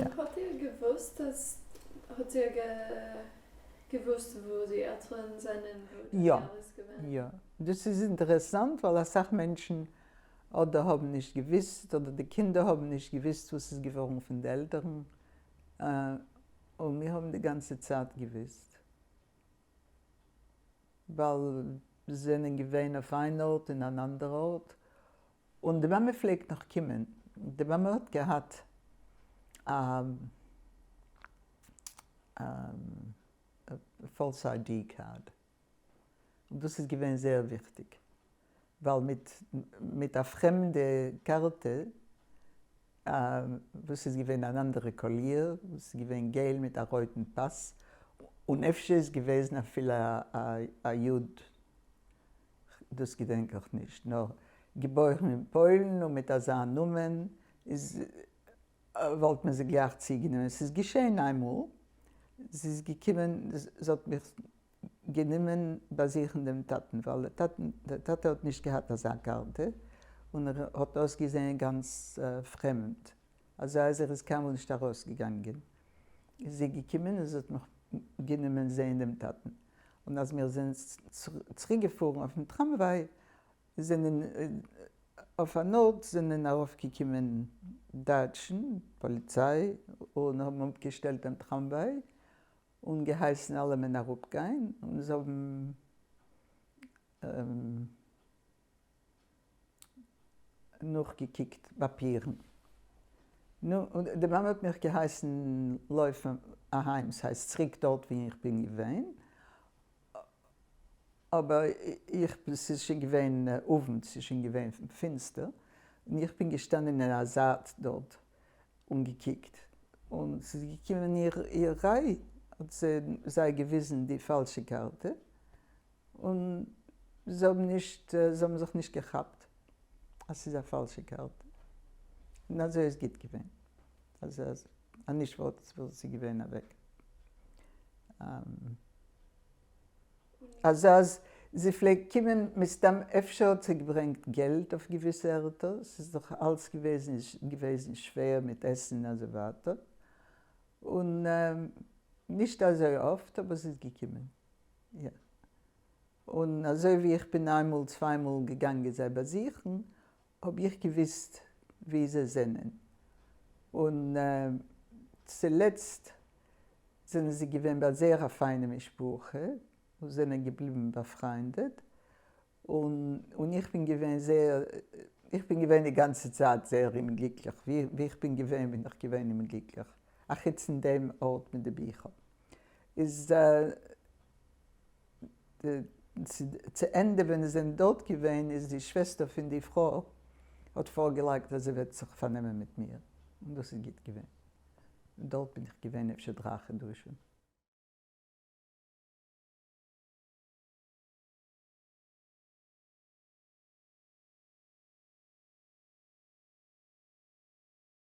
און האט איר געוואוסט אז האט איר געוואוסט וואו די עלטערן זענען וואו יא, דניאל איז געווען? יא. דאס איז אינטערעסאנט ווייל אסאך מענטשן אדער האבן נישט געוויסט אדער די קינדער האבן נישט געוויסט וואס איז געווארן פון די עלטערן, און מיר האבן די גאנצע צייט געוויסט ווייל זענען געווען אויף איין ארט און אן אנדער ארט, און די מאמע פלעגט נאך קומען, די מאמע האט געהאט א false ID card, און דאס איז געווען זייער וויכטיג, ווייל מיט מיט א פרעמדע קארטע וואס איז געווען אן אנדערע קאליר, וואס איז געווען געל מיט א רויטן פאס, און אפשר איז געוועזן אפילו א יוד, דאס געדענק איך נישט, נאר געבוירן אין פוילן און מיט אזא נאמען איז וואלט מען זי גלייך צוגענומען. ס'איז געשען איינמאל, זי איז געקומען, זי האט מיך גענומען באזוכן דעם טאטן, ווייל דער טאטע האט נישט געהאט אזא קארטע, און ער האט אויסגעזען גאנץ פרעמד, אזוי אז ער איז קיינמאל נישט ארויסגעגאנגען. איז זי געקומען און זי האט מיך גענומען זען דעם טאטן, און אז מיר זענען צוריקגעפארן אויפן טראמוויי, זענען אויף אן ארט זענען ארויפגעקומען דייטשן, פאליציי, און האבן אפגעשטעלט דעם טראמוויי, און געהייסן אלעמען אראפגיין, און זיי האבן נאכגעקוקט פאפירן. נו, און די מאמע האט מיך געהייסן לויפן אהיים, ס'הייסט צוריק דארט וואו איך בין געווען, אבער איך, ס'איז שוין געווען אוונט, ס'איז שוין געווען פינסטער, און איך בין געשטאנען אין א זייט דארט און געקוקט, און ס'איז געקומען איר ריי, האט זי זיי געוויזן די פאלשע קארטע, און זיי האבן נישט, זיי האבן זיך נישט געכאפט אז ס'איז א פאלשע קארטע, און אזוי איז גוט געווען, אז אנישט וואלט זי געווען אוועק. אזוי אז זי פלעגט קומען מסתם אפשר האט זי געברענגט געלט אויף געוויסע ערטער, ס'איז דאך אלץ געוועזן געוועזן שווער מיט עסן און אזוי ווייטער, און נישט אזוי אפט אבער זי איז געקומען יא. און אזוי ווי איך בין איינמאל צוויי מאל געגאנגען זיי באזוכן האב איך געוויסט ווי זיי זענען, און צולעצט זענען זיי געווען ביי זייער א פיינע משפחה און זענען געבליבן באפריינדעט, און און איך בין געווען זייער, איך בין געווען די גאנצע צייט זייער אומגליקליך, ווי איך בין געווען בין איך געווען אומגליקליך, אחוץ אין דעם ארט מיט די ביכער איז צו ענדע ווען זיי זענען דארט געווען איז די שוועסטער פון די פרוי האט פארגעלייגט אז זי וועט זיך פארנעמען מיט מיר, און דאס איז גוט געווען, און דארט בין איך געווען אפשר דריי חדשים.